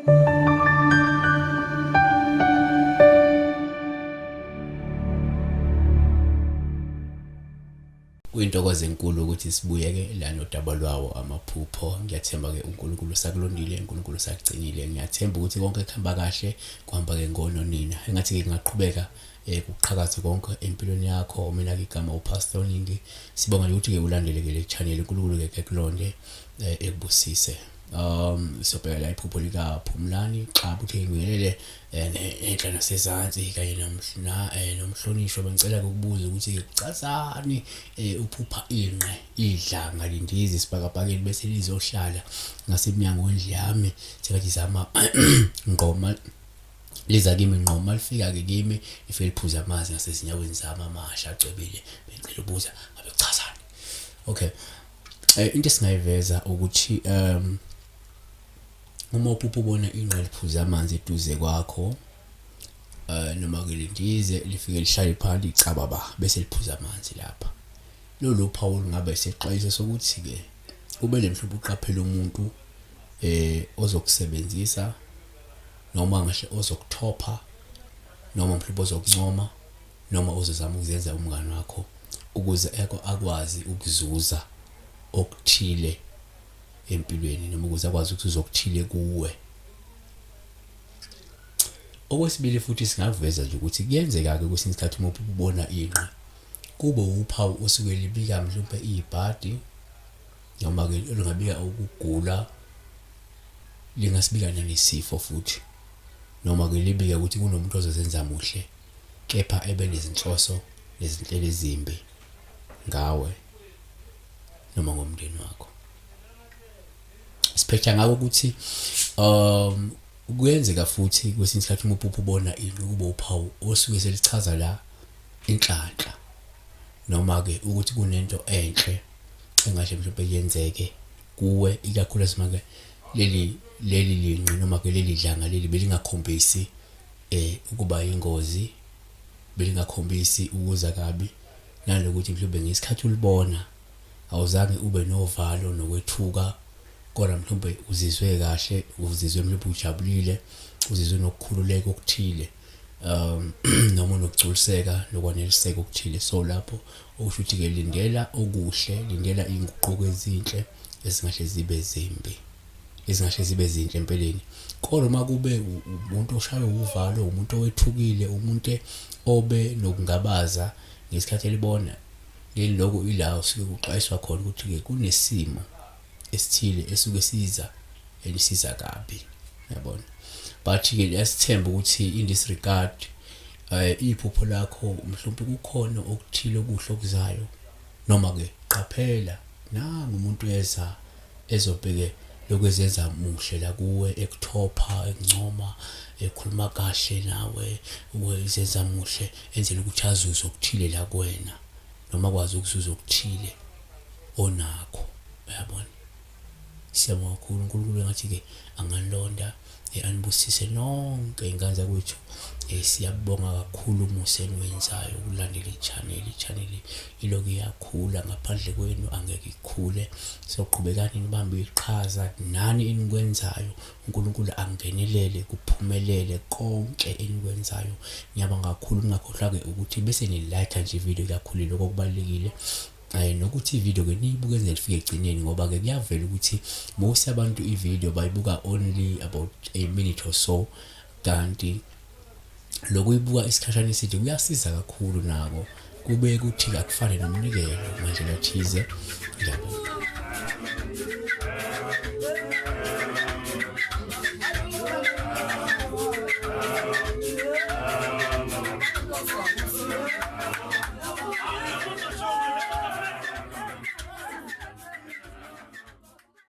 Kuyintokozo enkulu ukuthi sibuyeke la nodaba lwawo amaphupho. Ngiyathemba-ke uNkulunkulu usakulondile, uNkulunkulu usakugcinile. Ngiyathemba ukuthi konke kuhamba kahle, kuhamba-ke ngononina. Engathi-ke kungaqhubeka um kuqhakaze konke empilweni yakho. Mina-ke igama uPastor Ningi. Sibonga nje ukuthi-ke ulandele-ke le channel. uNkulunkulu-ke kekulonde um ekubusise. Sobheka la iphupho likaPhumlani Xaba uthe ngibingelele enhla nasezansi kanye nomhlonishwa bengicela ukubuza ukuthi kuchazani uphupha inqe idlanga lindiza esibhakabhakeni bese lizohlala ngasemnyango wendlu yami sengathi zama ngqoma liza kimi ngqo uma lifika-ke kimi lifike liphuze amanzi ngasezinyaweni zami amasha acwebile bengicela ukubuza ngabe kuchazani. Okay, into esingayiveza ukuthi uma uphupha ubona inqe liphuza amanzi eduze kwakho noma ke lindize lifike lihlale phansi icababa bese liphuza amanzi lapha, lolu phawu lungaba isexwayiso sokuthi ke kumele mhlawumbe uqaphele umuntu ozokusebenzisa noma ngisho ozokuthopha noma mhlawumbe ozokuncoma noma ozozama ukuzenza umngani wakho ukuze akwazi ukuzuza okuthile empilweni noma ukuze akwazi ukuzuza okuthile kuwe. Okwesibili futhi singakuveza nje ukuthi kuyenzeka-ke kwesinye isikhathi uma ubona inqe kube uphawu osuke libika mhlawumbe ibhadi noma-ke lungabika ukugula, lingasibika nanesifo futhi noma-ke libike ukuthi kunomuntu ozozenza muhle kepha ebe nezinhloso nezinhlelo ezimbi ngawe noma ngomndeni wakho. Siphetha ngako ukuthi kuyenzeka futhi kwesinye isikhathi uma uphupha ubona into kube uphawu osuke selichaza la inhlanhla noma-ke ukuthi kunento enhle engahle mhlawumbe yenzeke kuwe, ikakhulukazi uma-ke leli leli linqi noma-ke leli dlanga leli belingakhombisi ukuba yingozi, belingakhombisi ukuza kabi, nanokuthi mhlawumbe ngesikhathi ulibona awuzange ube novalo nokwethuka, kodwa mhlawumbe uzizwe kahle, uzizwe mhlawumbe ujabulile, uzizwe nokukhululeka okuthile noma unokugculiseka nokwaneliseka okuthile. So lapho okusho ukuthi-ke lindela okuhle, lindela iy'nguquko ezinhle ezingahle zibe zimbi, ezingahle zibe zinhle empeleni. Kodwa uma kube umuntu oshaywe uvalo, umuntu owethukile, umuntu obe nokungabaza ngesikhathi elibona leli, lokho ila usuke kuxwayiswa khona ukuthi-ke kunesimo esithile esuke siza and siza kabi, yabona. But-ke liyasithemba ukuthi in this regard iphupho lakho mhlawumbe kukhona okuthile okuhle okuzayo, noma-ke qaphela nangu umuntu eza ezobheke lokhu ezenza muhle la kuwe, ekuthopha, ekuncoma, ekhuluma kahle nawe, ezenza muhle enzela ukuthi azuze okuthile la kuwena noma akwazi ukuzuza okuthile onakho, uyabona. Siyabonga kakhulu, uNkulunkulu engathi-ke anganilonda anibusise nonke ingane zakwethu. Siyabonga kakhulu umusa eniwenzayo ukulandela i-channel. I-channel ilokhu iyakhula, ngaphandle kwenu angeke ikhule. So qhubekani nibambe iqhaza nani enikwenzayo, uNkulunkulu angenelele kuphumelele konke enikwenzayo. Ngiyabonga kakhulu, ningakhohlwa-ke ukuthi bese ni-like nje ividiyo ikakhulu, lokho okubalulekile. Nokuthi ividiyo ke niyibuke nize nifike ekugcineni, ngoba-ke kuyavela ukuthi most abantu ividiyo bayibuka only about a minute or so, kanti lokuyibuka isikhashana eside kuyasiza kakhulu nako, kube kuthi akufane nomnikelo ngandlela thize. Ngiyabonga.